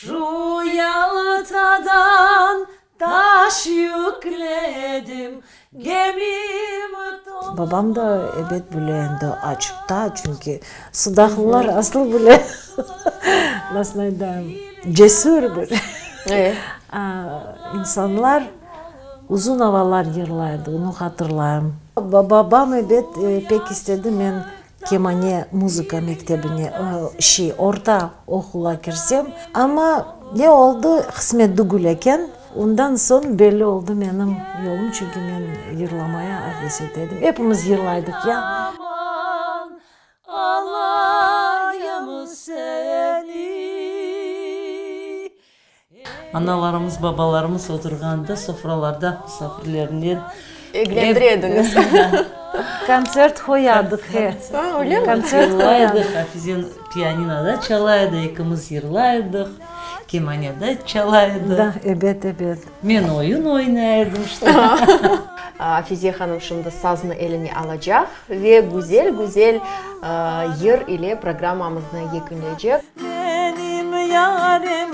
Şu Yaltadan taş yükledim, gemim tolu. Babam da ebet bile endi açıqta, çünki sudaqlılar asıl bile, nasıl aytayım, cesür bir insanlar, uzun avalar yırlaydı, onı hatırlayım. Babam ebet pek istedi men Kemane muzıka mektebine, şey, orta oqula kirsem, amma ne oldı, qısmet dügül eken. Ondan soñ belli oldı menim yolum, çünki men yırlamaya aves ete edim. Epimiz yırlaydıq ya. Aman, alayım seni. Analarımız, babalarımız oturğanda sofralarda musafirlernen. Eglendire ediñiz. Kontsert qoyadıq, he. Öyle mi? Kontsert qoyadıq. Hafizen pianinoda çala edi, ekimiz yırlay edik, kemanede çala edi. Da, ebet, ebet. Men oyun oynay edim işte. Afize hanım şimdi saznı eline alacaq ve güzel-güzel yır ile programmamıznı yekünleycek. Menim yarem.